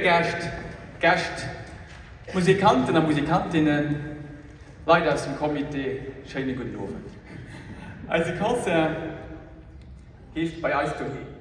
Éieregäscht, Gäscht, Musikanten a Musikantinnen, Leit aus dem Comité, schéine gudden Owend. Eise Concert heescht Bei eis doheem.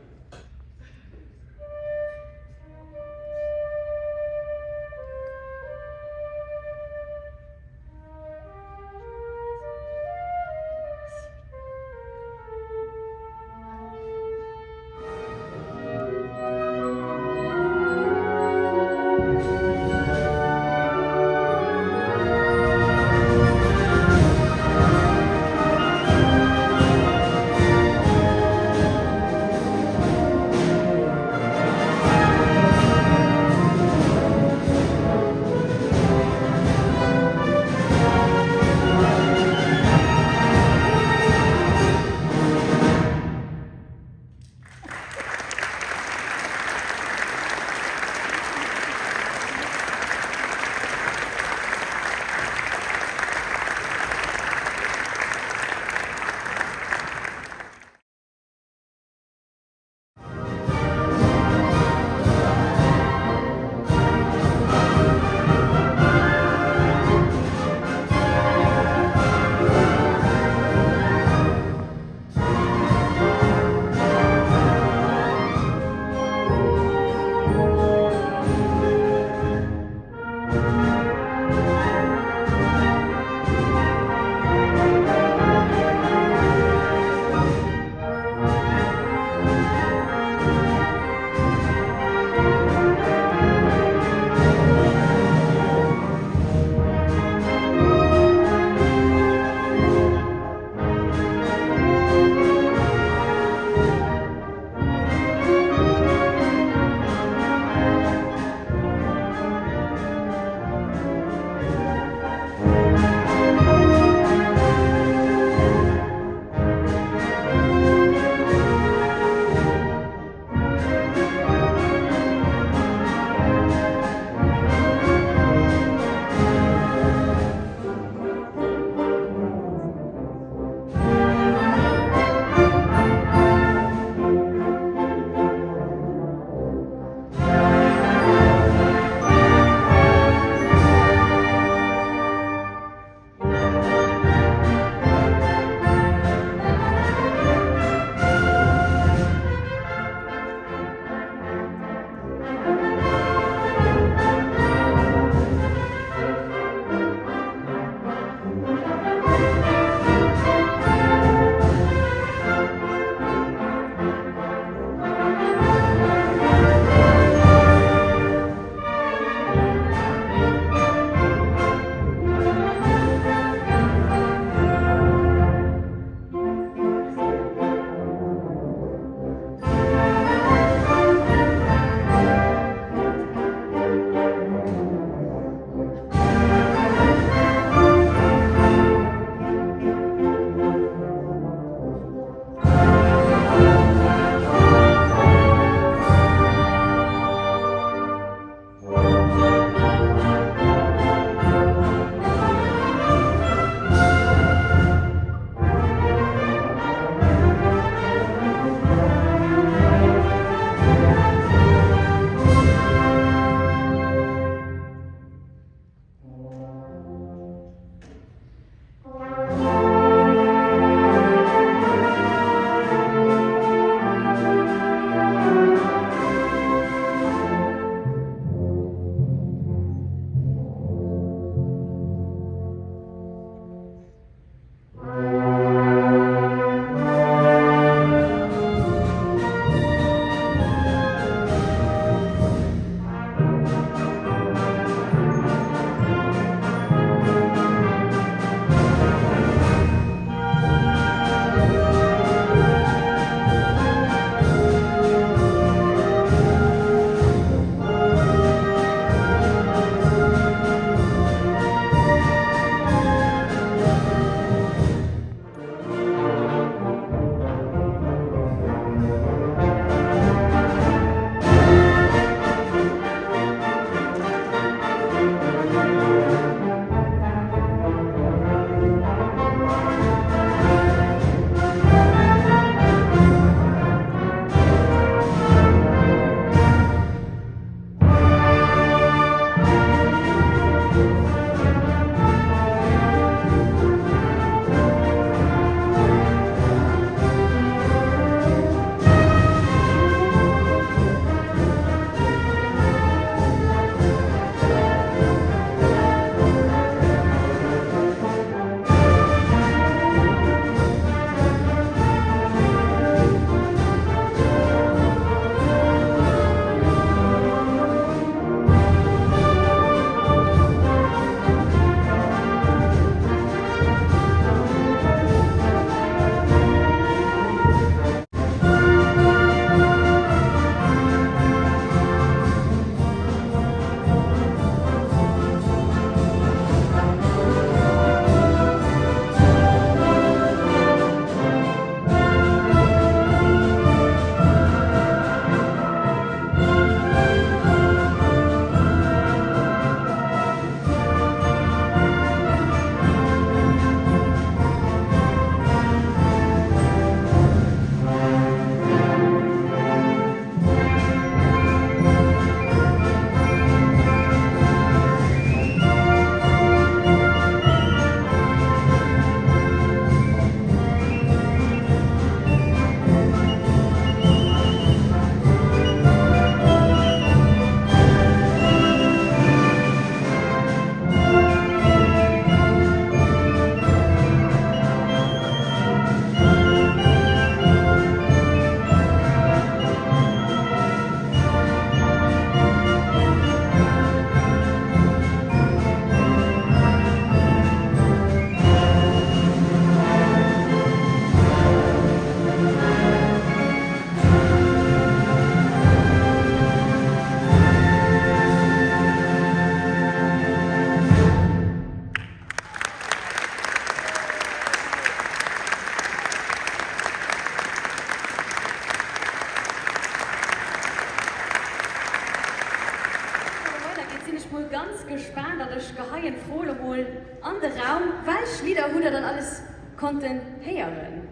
An ech geheien d'Fro elo mol an de Raum, Welch Lidder hutt der dann alles konnten héieren?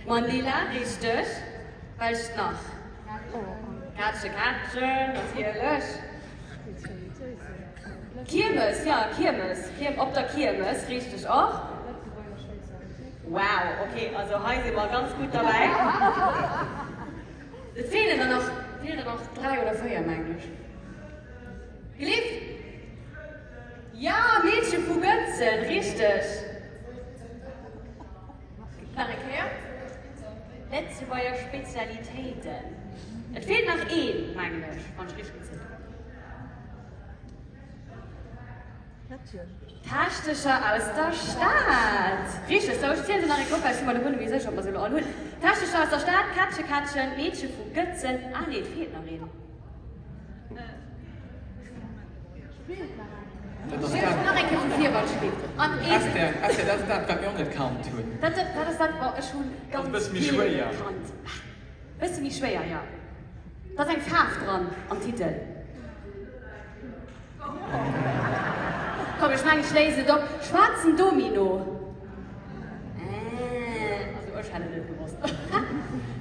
Manila. Manila, richteg. Welcht nach? Kätche, Kätchen, natierlech. Kiermes, jo, Kiermes, op der Kiermes, richteg och. Wow, ok, also hei si mer ganz gutt derbäi. Et feelen der nach, feelen der nach 3 oder 4, mengen ech. Gleeft? Ja, Meedche vu Gëtzen, richteg. Nach eng Kéier? Lëtzebuerger Spezialitéiten. Et feelt nach een, mengen ech, wann ech richteg gezielt hunn. D'Päschtecher aus der Stad! Richteg, sou, ech zielen se nach eng Kéier op, well ech si mer elo guer net méi sécher, ob mer se elo all hunn. D'Päschtecher aus der Stad, Kättche Kättchen, d'Meedche vu Gëtzen, ah nee, et feelt nach een. Dat ass dat. Nach eng Kéier vu vir, wann ech spill. An een. Esther, Esther, dat ass dat, wat mir och net kannt hunn. Dat, dat ass dat, oh, ech hunn ganz vill kannt. Bësse méi schwéier, jo. Da ass eng Faarf dran am Titel. Komm, ech mengen, ech léisen et op. Schwaarzen Domino. Äh, also ech hätt et net gewosst.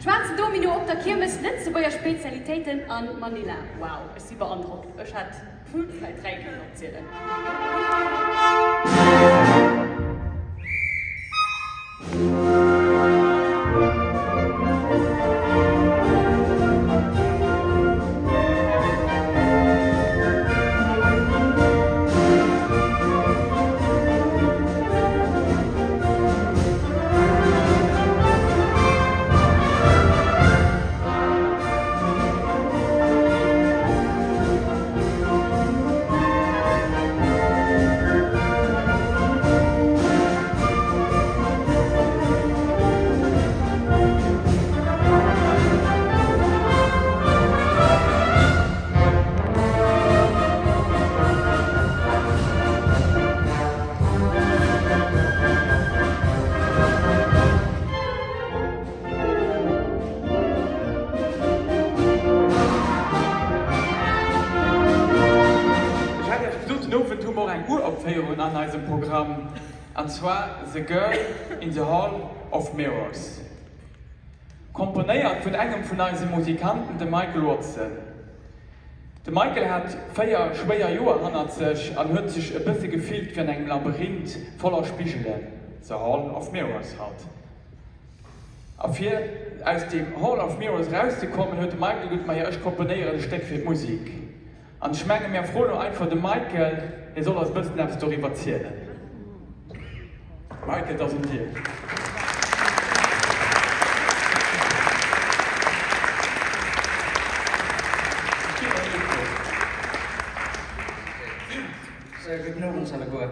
Schwaarzen Domino op der Kiermes, Lëtzebuerger Spezialitéiten an Manila. Wow, ech si beandrockt. Ech hätt vläit 3 kënnen opzielen. Ech hat Iech gesot, den Owend hu mer och eng Uropféierung an eisem Programm, an zwar The Girl in the Hall of Mirrors, komponéiert vun engem vun eise Musikanten, dem Michael Watson. De Michael hat 4 schwéier Joer hannert sech an huet sech e bësse gefillt wéi an engem Labyrinth voller Spigelen, The Hall of Mirrors halt. A fir aus deem Hall of Mirrors erauszekommen, huet de Michael gesot, Maja, ech komponéieren e Stéck fir d'Musek. An ech menge mär froen elo einfach de Michael, hie soll eis e bëssen eppes doriwwer zielen. Michael, et ass un dir. Gudden Owend alleguer.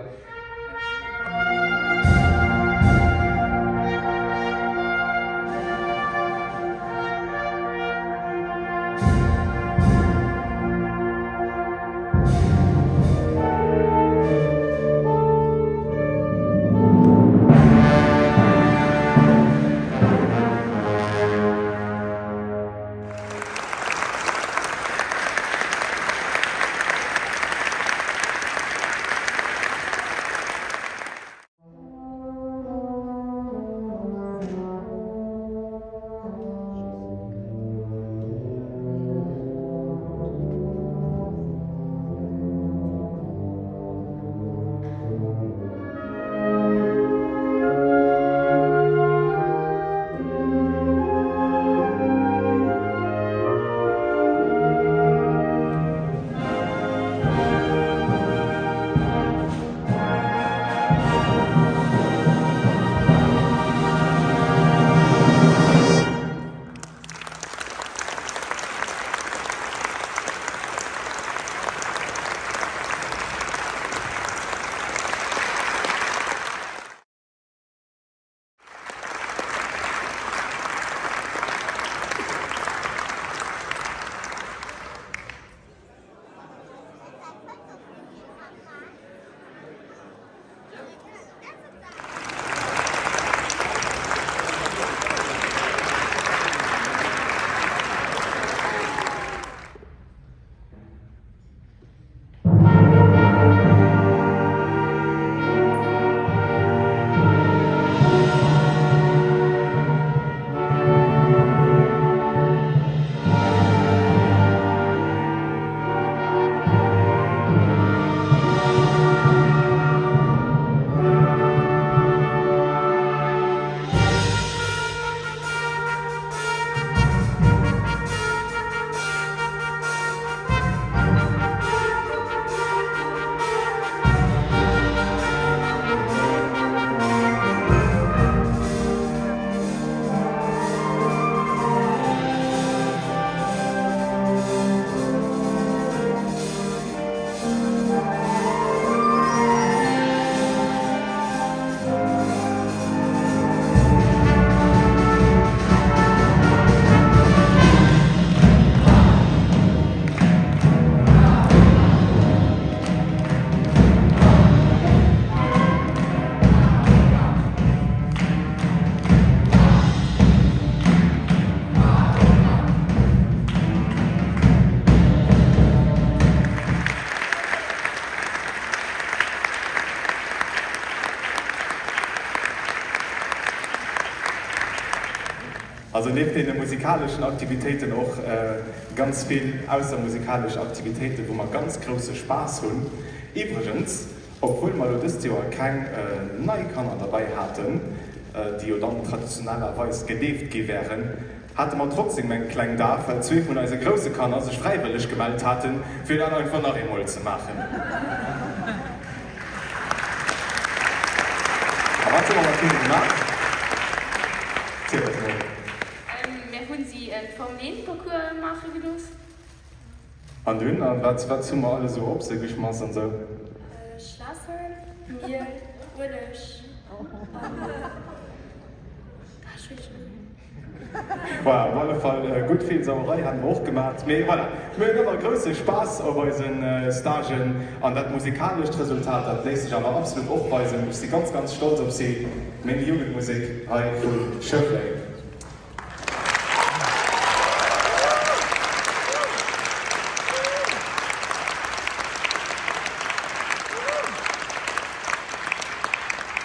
Also nieft deene musikaleschen Aktivitéiten och ganz vill aussermusikalesch Aktivitéiten, wou mer ganz grousse Spaass hunn. Iwwregens, obwuel mer elo dëst Joer keng nei Kanner derbäi haten, déi jo dann traditionellerweis gedeeft gi wären, hate mer trotzdem eng kleng Daf, well zwee vun eise grousse Kanner sech fräiwëlleg gemellt haten, fir dat einfach nach eemol ze maachen. A wat hu mer mat hinne gemaach? Ziel eis emol. Mir hunn si e Formel 1 Parcours maache gelooss. An dunn? A wat, wat hu mer alles esou op se geschmass an esou? Schlässer, Miel, Ueleg an, ah, ech weess et net méi. Voilà, op alle Fall gutt vill Sauerei hate mer och gemat. Mee voilà, mir hunn ëmmer grousse Spaass op eise Stagen an dat musikalescht Resultat, dat léisst sech awer absolut och weisen. Ech si ganz, ganz stolz op si, meng Jugendmusek hei vu Schëffleng.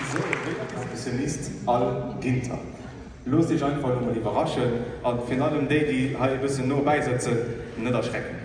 Sou wéi der Perkussionist Al Ginter. Loosst iech einfach elo mol iwwerraschen an virun allem déi, déi hei e bëssen no bäi sëtzen, net erschrecken.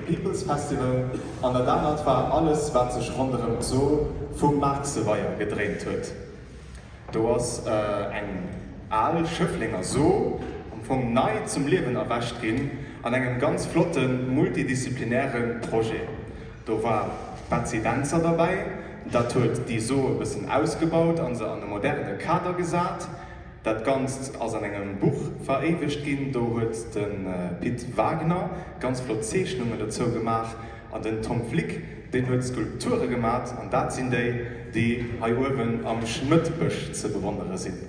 People's Festival an dat anert war alles wat sech ronderëm d'So vum Maarkseweier gedréint huet. Do ass eng al Schëfflenger So am Fong nei zum Liewen erwächt ginn an engem ganz flotte multidisziplinäre Projet. Do war d'Betsy Dentzer derbäi, dat huet déi So e bëssen ausgebaut a se an e moderne Kader gesat. Dat Ganzt ass an engem Buch veréiwegt ginn, do huet de Pit Wagner ganz flott Zeechnungen dozou gemaach an den Tom Flick, deen huet d'Skulpture gemat an dat sinn déi, déi hei uewen am Schmëttbësch ze bewonnere sinn.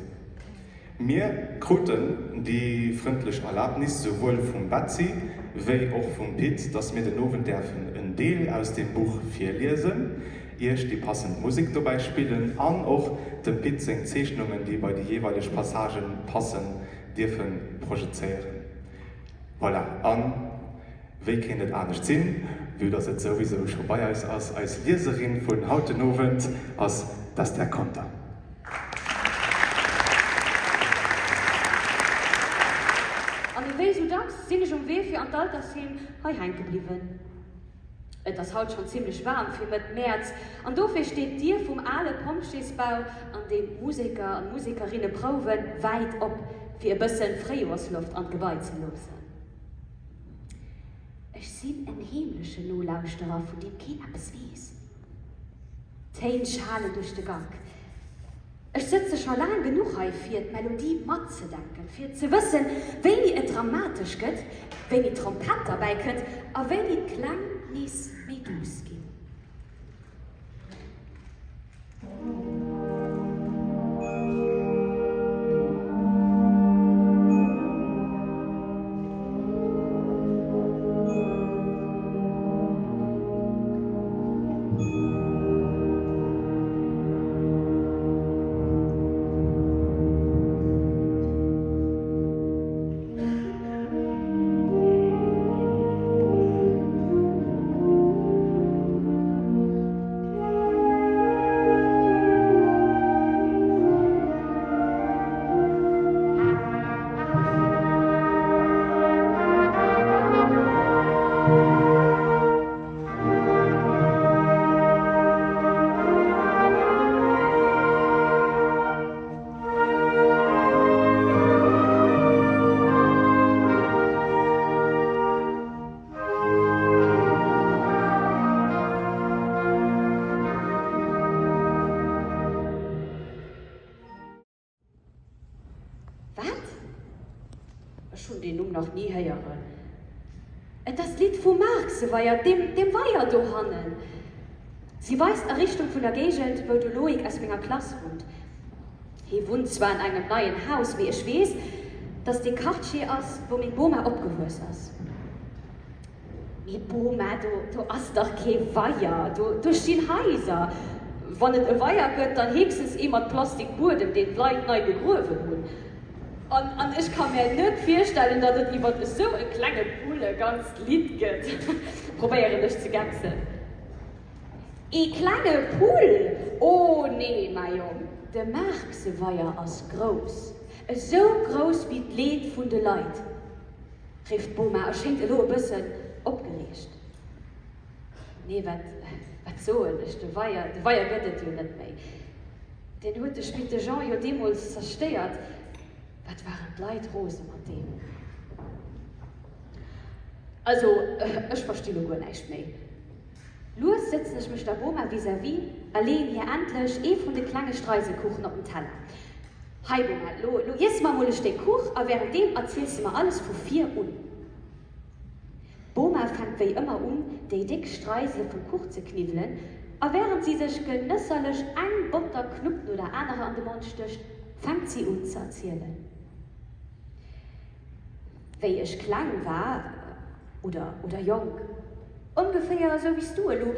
Mir kruten déi frëndlech Erlabnis souwuel vum Betsy wéi och vum Pit, dass mir den Owend däerfen en Deel aus deem Buch virliesen, Iech déi passend Musek dobäi spillen an och dem Pit seng Zeechnungen, déi bei déi jeeweileg Passagen passen, dierfe projezéieren. Voilà, an wéi kéint et anescht sinn, vue dass et souwisou scho bei eis ass, eis Lieserin vun haut den Owend ass d'Esther Conter. An ewéi sou dacks sinn ech um Wee fir an d'Altersheem hei hänke bliwwen. Et ass haut schonn zimmlech waarm fir Mëtt Mäerz an dofir steet d'Dier vum ale Pompjeesbau, an deem d'Museker an d'Musekerinne prouwen, wäit op, fir e bësse Fréijoersloft an d'Gebai ze loossen. sinn en heemlechen Nolauschterer, vun deem keen eppes weess. D'Téin schalen duerch de Gank. Ech sëtze scho laang genuch hei, fir d'Melodie matzedenken, fir ze wëssen, wéini et dramatesch gëtt, wéini d'Trompett derbäi kënnt a wéini d'Kläng nees méi duuss ginn. Wat? Ech hunn deen Numm nach ni héieren. Et ass d'Lidd vum Maarkseweier, deem, deem Weier dohannen. Si weist a Richtung vun der Géigend, wou de Loïc aus menger Klass wunnt. Hee wunnt zwar an engem neien Haus, mee ech weess, dass dee Quartier ass, wou meng Boma opgewuess ass. Mee Boma, do, do ass dach kee Weier, do, do stinn Haiser. Wann et e Weier gëtt, dann héchstens ee mat Plastikbuedem, deen d'Leit nei gegruewen hunn. An, an ech ka mär net virstellen, datt et iwwer esou e klenge Pull e ganzt Lidd gëtt, probéieren ech ze gecksen. Ee klenge Pull? Oh nee, mäi Jong, de Maarkseweier ass grouss, esou grouss wéi d'Leed vun de Leit. Rifft d'Boma a schéngt elo e bëssen opgereegt. Nee, wat, wat soen ech, de Weier, de Weier gëtt et jo net méi. Deen huet de Schmitte Jean jo deemools zerstéiert. Wat waren d'Leit rose mat deem. Also, ech versti lo guer näischt méi. Lues sëtzen ech mech der Boma vis-à-vis a leeën hir endlech ee vun de klenge Streiselkuchen op den Teller. Hei Boma, lo, lo iesse mer emol e Stéck Kuch a wärenddeem erziels de mer alles vu vir un. D'Boma fänkt wéi ëmmer un, déi déck Streisele vum Kuch ze kniwwelen a wärend si sech genësserlech eng Botterknupp no der anerer an de Mond stécht, fänkt si un ze erzielen. Wéi ech kleng war, oder, oder jonk, ongeféier esou wéi s du elo,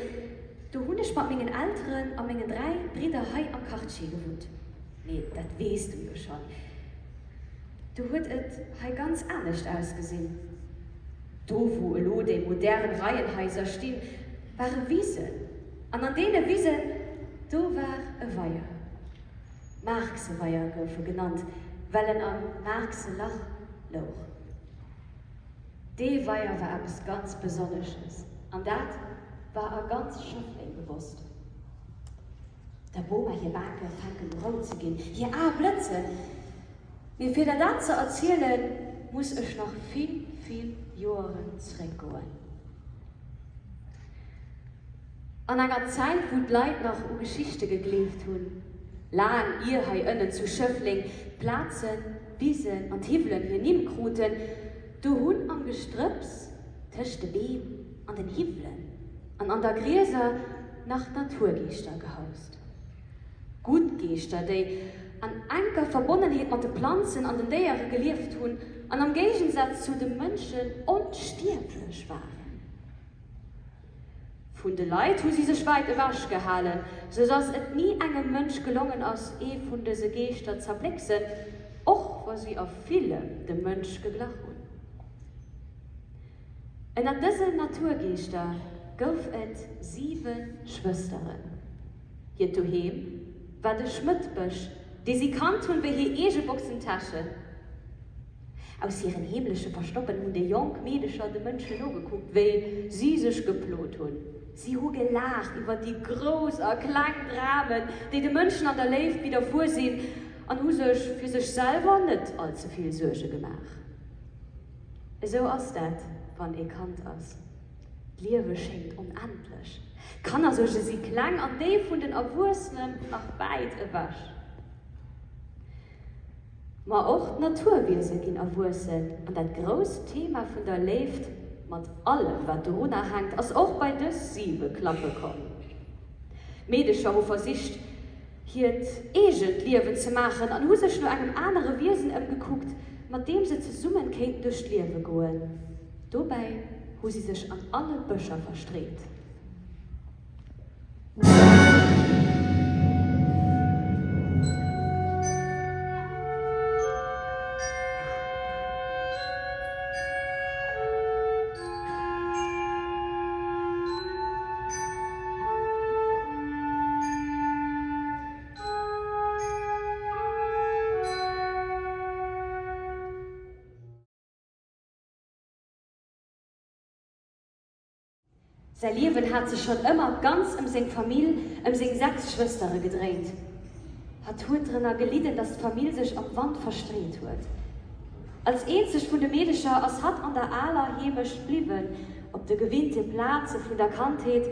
do hunn ech mat mengen Elteren a mengen 3 Bridder hei am Quartier gewunnt. Mee dat weess du jo schonn. Do huet et hei ganz anescht ausgesinn. Do wou elo déi modern Reienhaiser stinn, ware Wisen, an an deene Wisen, do war e Weier. Maarkseweier gouf e genannt, well en am Maarkselach louch. Dee Weier war eppes ganz Besonnesches, an dat war a ganz Schëffleng gewosst. Der Boma hir Bake fänken u rout ze ginn, hir Ae blëtzen. Mee fir der dat ze erzielen, muss ech nach vill, vill Joeren zeréckgoen. An enger Zäit, wou d'Leit nach u Geschichte gegleeft hunn, laang ier hei ënnen zu Schëffleng d'Plazen, d'Wisen an d'Hiwwelen hir Nimm kruten, do hunn am Gestrëpps, tëscht de Beem an den Hiwwelen an an der Grieser nach Naturgeeschter gehaust. Gutt Geeschter, déi an enker Verbonnenheet mat de Planzen an den Déiere gelieft hunn an am Géigensaz zu de Mënschen onstierflech waren. Vun de Leit hu si sech wäit ewech gehalen, sou dass et ni engem Mënsch gelongen ass, ee vun dëse Geeschter z'erblécksen, och wa si a villem dem Mënsch geglach hunn. Ënnert dësen Naturgeeschter gouf et siwe Schwësteren. Hiert Doheem war de Schmëttbësch, dee si kannt hunn wéi hir eege Boxentäschen. Aus hiren heemleche Verstoppen hunn déi jonk Meedecher de Mënschen nogekuckt, wéi si sech geplot hunn. Si hu gelaacht iwwer déi grouss a kleng Dramen, déi de Mënschen an der Léift widderfuer sinn, an hu sech fir sech selwer net all ze vill Suerge gemaach. Esou ass dat, wann ee Kand ass. D'Liewe schéngt onendlech. D'Kannersuerge si kleng an déi vun den Erwuessenen nach wäit ewech. Ma och d'Naturwiese ginn erwuessen an dat grousst Thema vun der Léift, mat allem wat dorunner hänkt, ass och bei dës siwe klappe komm. D'Meedecher hu versicht, hiert eegent Liewen ze maachen an hu sech no engem anere Wiesen ëmgekuckt, mat deem se zesummen kéinten duerch d'Liewe goen. Dobäi hu si sech an alle Bëscher verstreet. Säi Liewen hat sech schonn ëmmer ganz ëm seng Famill, ëm seng 6 Schwëstere gedréint. Hatt huet drënner gelidden, datt d'Famill sech am Wand verstreet huet. Als eenzegt vun de Meedecher ass hatt an der aler Heemecht bliwwen, op de gewinnte Plaze vun der Kandheet,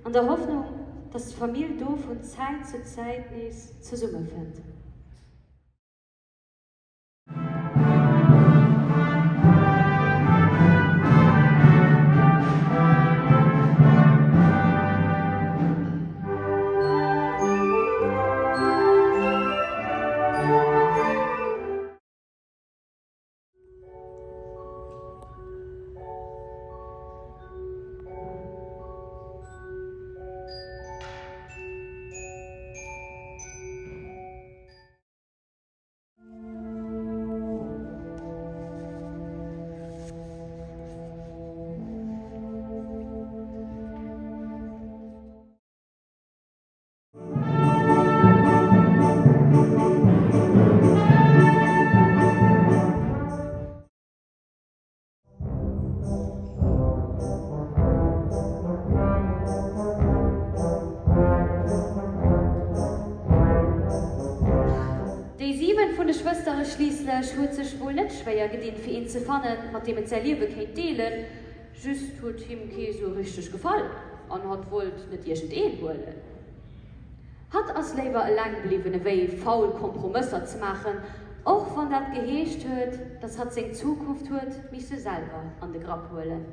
an der Hoffnung, datt d'Famill do vun Zäit zu Zäit nees zesummefënnt. Déi 7 vun de Schwëstere schliisslech huet sech wuel net schwéier gedinn, fir een ze fannen, mat deem et säi Liewe kéint deelen, just huet him kee sou richteg gefall an hatt wollt net iergendeen huelen. Hatt ass léiwer eleng bliwwen ewéi faul Kompromësser ze maachen, och wann dat geheescht huet, dass hatt seng Zukunft huet misse selwer an de Grapp huelen.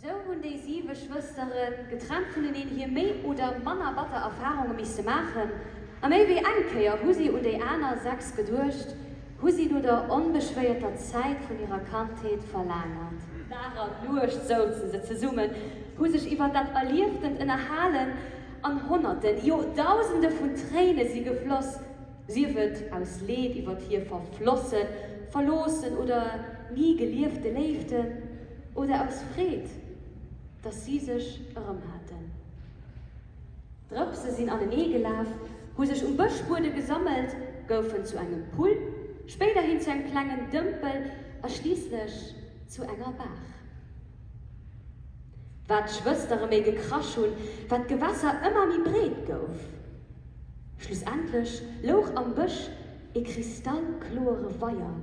Sou hunn déi siwe Schwëstere getrennt vuneneen hir méi oder manner batter Erfarunge misse maachen, a méi wéi eng Kéier hu si un déi aner 6 geduecht, hu si no der onbeschwéierter Zäit vun hirer Kandheet verlaangert. Dag an Nuecht souzen se zesummen, hu sech iwwer dat Erlieftent ënnerhalen, an Honnerten, jo Dausende vun Tréine si gefloss, Sief et aus Leed iwwert hir verflossen, verloossen oder ni geliefte Léiften, oder aus Freed, dass si sech erëm haten. D'Drëpse sinn anenee gelaf, hu sech um Bëschbuede gesammelt, goufen zu engem Pull, spéiderhin zu engem klengen Dëmpel a schliisslech zu enger Baach. Wat d'Schwëstere méi gekrasch hunn, wat d'Gewässer ëmmer méi breet gouf. Schlussendlech louch am Bësch ee kristallkloere Weier,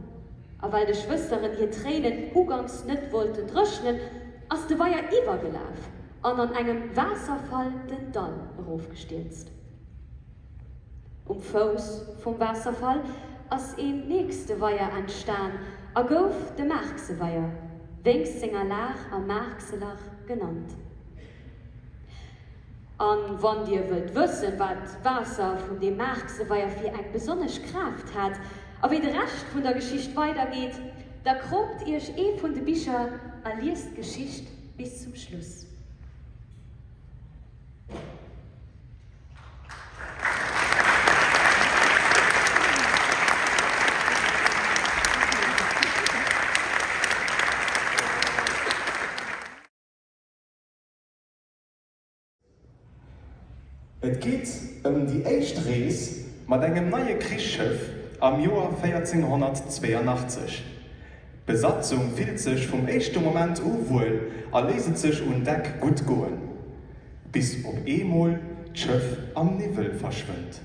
a well de Schwësteren hir Tréinen uganks net wollten dréchnen, ass de Weier iwwergelaf an an engem Waasserfall den Dall erofgestierzt. Um Fouss vum Waasserfall ass een nächste Weier entstan a gouf de Maarkseweier, wéinst senger Lag am Maarkselach, genannt. An wann dir wëllt wëssen, wat d'Waasser vun deem Maarkseweier fir eng besonnesch Kraaft hat a wéi de Rescht vun der Geschicht weidergeet, da kroopt iech ee vun de Bicher a liest d'Geschicht bis zum Schluss. Et geet ëm déi éischt Rees mat engem neie Krichsschëff am Joer 1482. D'Besatzung fillt sech vum éischte Moment u wuel a léisst et sech un Deck gutt goen, bis op eemol d'Schëff am Niwwel verschwënnt.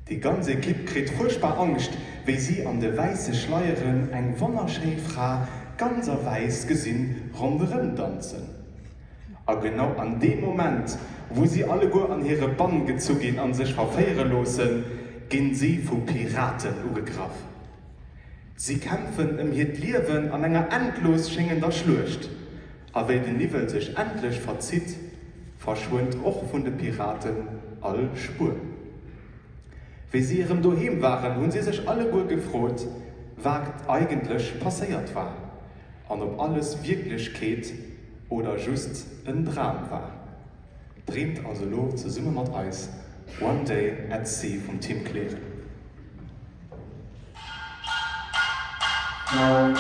Déi ganz Ekipp kritt fuerchtbar Angscht, wéi si an de wäisse Schleieren eng wonnerschéi Fra ganz a wäiss gesinn ronderëm danzen. A genau an deem Moment, wou si alleguer an hire Bann gezu ginn an sech verféiere loossen, ginn si vu Piraten ugegraff. Si kämpfen ëm hiert Liewen an enger endlos schéngender Schluecht. A wéi den Niwwel sech endlech verzitt, verschwënnt och vun de Piraten all Spuer. Wéi si erëm doheem waren, hunn si sech alleguer gefrot, wat eigentlech passéiert war an ob alles Wierklechkeet oder just en Dram war. Dreemt also lo zesumme mat eis One Day at Sea vum Tim Kleren. Ah,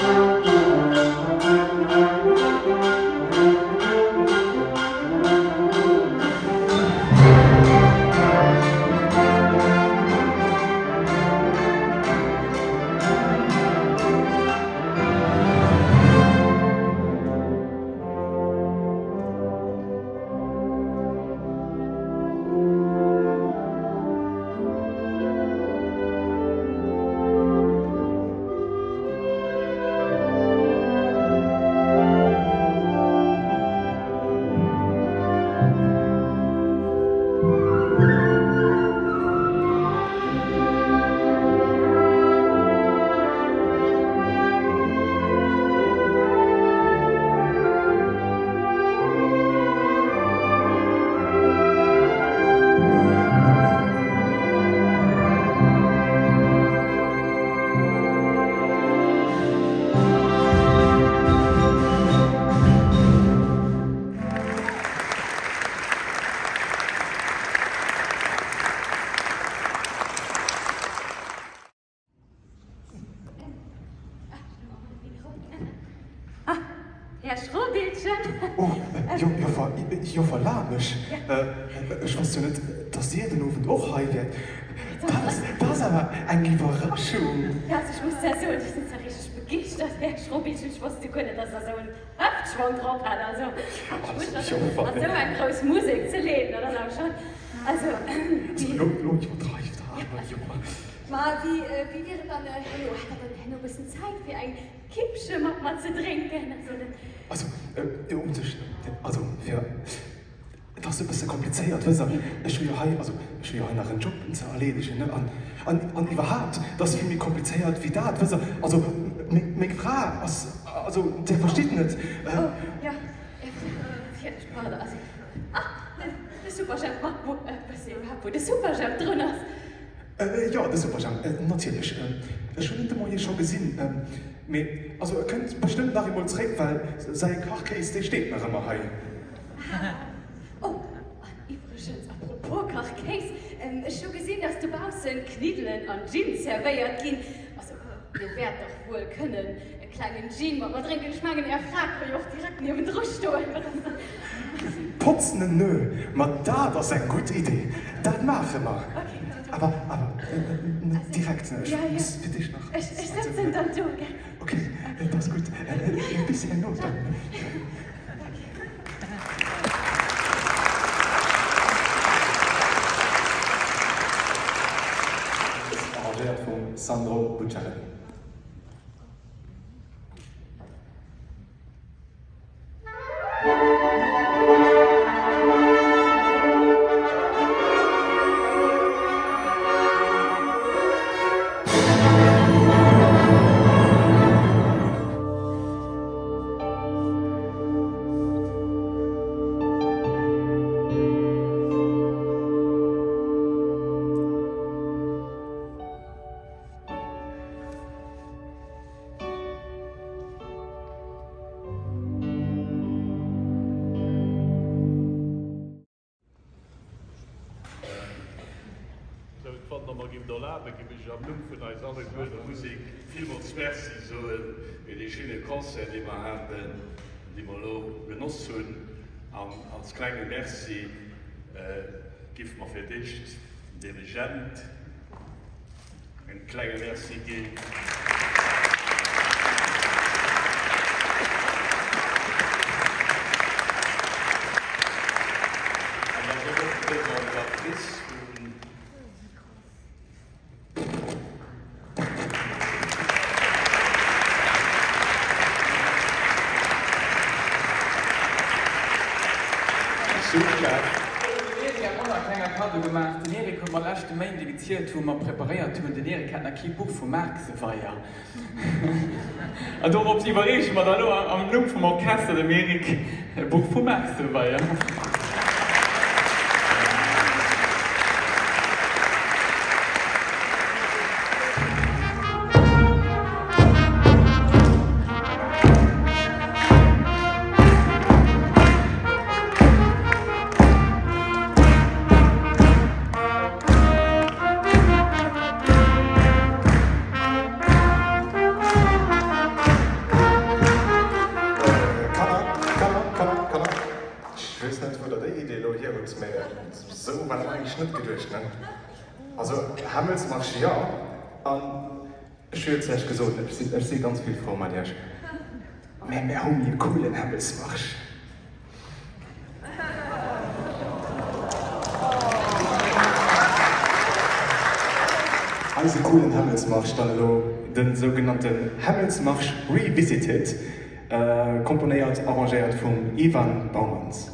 Här Schrobildchen! Oh, Joffer, Joffer Lamesch, ech wosst jo net, dass Dir den Owend och hei wäert. Dat ass, dat ass awer eng Iwwerraschung! Ja, also ech muss zwar soen, ech sinn zwar richteg begeeschtert, Här Schrobildchen, ech wosst jo guer net, dass Der esou en Hëftschwong drop hat. Also, ech muss schonn, an esou eng grouss Musek ze leeden, dat ass awer schonn, also. Also, elo, elo iwwerdreift Der awer, Joffer. Ma wéi, wéi wier et dann herno? Hätt Der dann herno e bëssen Zäit fir eng Kippche mat mer ze drénken? Also net. Also, u sech, also fir, et ass e bësse komplizéiert, wësst Der, ech hu jo hei, also ech hu jo hei nach en Job ze erleedegen, ne, an, an, an iwwerhaapt, et ass vill méi komplizéiert wéi dat, wësst Der, also meng, meng Fra ass, also Dir verstitt net. Oh, jo, natierlech, pardon, also, ah, de Superjhemp, ma wou, wësst Dir iwwerhaapt, wou de Superjhemp drun ass? Jo, de Superjhemp, natierlech. Ech hunn en de Moie scho gesinn. Mee, also e kënnt bestëmmt nach eemol zréck, well säi Kachkéis, dee steet nach ëmmer hei. Oh, an iwwregens, à propos Kachkéis, ech hu gesinn, dass dobaussen Kniddelen an Gin zerwéiert ginn. Also, Dir wäert dach wuel kënnen e klengen Gin mat mer drénken. Ech mengen, Är Fra ka jo och direkt niewendru stoen. Potzne nö, ma dat ass eng gutt Idee, dat maache mer. Awer, awer net direkt, ne, ech muss fir d'éischt nach. Ech sëtzen dann do, gell? Ok, dat ass gutt. Bis herno dann. Arrangéiert vum Sandro Bucciarelli. Sou, wann Der mer gift erlaben, giff ech am Numm vun eis alleguer der Musek villmools Merci soen fir dee schéine Concert, dee mer haten, dee mer elo genoss hunn. An als klenge Merci giffe mer fir d'éischt dem Dirigent en klenge Merci ginn. Super! Den Eric hat och nach e klenge Kaddo gemaach. Den Eric huet mer leschte Méinde gezielt, wou mer preparéiert hunn, den Eric hat nach kee Buch vum Maarkeseweier. An dorops iwwerreeche mer da lo am Numm vum Orchester dem Eric e Buch vum Maarkeseweier. Kanner, Kanner, Kanner, Kanner, ech weess net, wou der déi Idee elo hier hutt, mä esou war dat eigentlech net geduecht, ne? Also Hämmelsmarsch, jo, an ech hu jo zu Iech gesot, ech si, ech si ganz vill frou mat Iech, mä mär hu mi e coolen Hämmelsmarsch. Eise coolen Hämmelsmarsch dann elo, de sougenannten Hämmelsmarsch Revisited, komponéiert, arrangéiert vum Ivan Baumanns.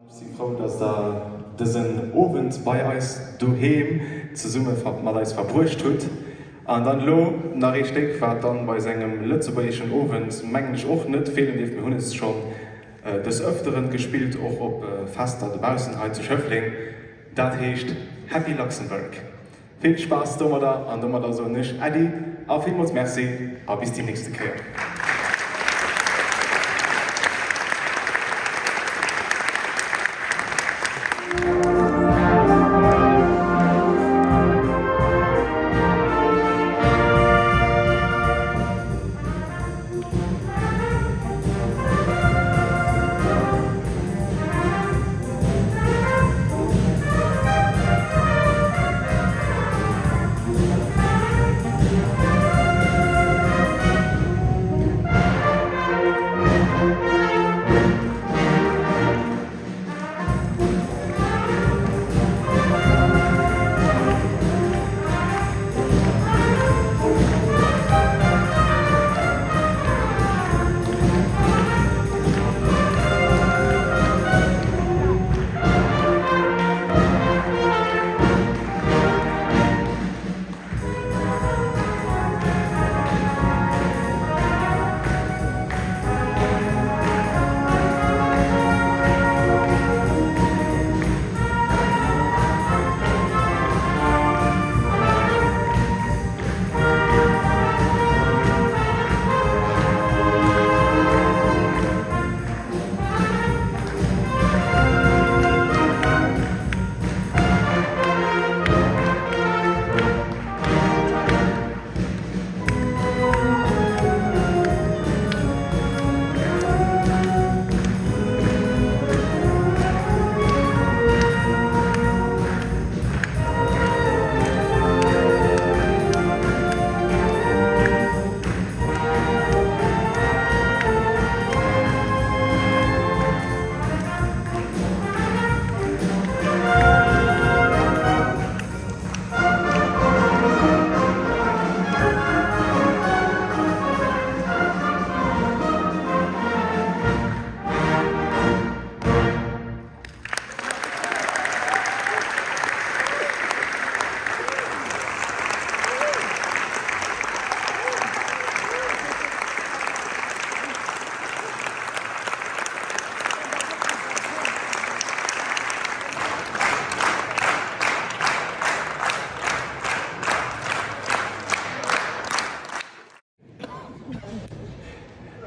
Ech si frou, dass der dësen Owend bei eis doheem zesumme mat eis verbruecht hutt. An dann elo nach ee Stéck, wat dann bei sengem lëtzebuergeschen Owend, mengen ech, och net feelen dierf. Mir hunn es schonn des Ëfteren gespillt, och op Fester dobaussen hei zu Schëffleng. Dat heescht Happy Luxembourg. Vill Spaass domadder an domadder soen ech Äddi a villmools Merci a bis déi nächste Kéier.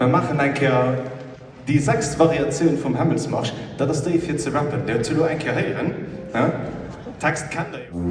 Mer maachen eng Kéier déi sechst Variatioun vum Hämmelsmarsch, dat ass déi fir ze rappen. Dir hutt se elo eng Kéier héieren, ne? Text kennt der jo.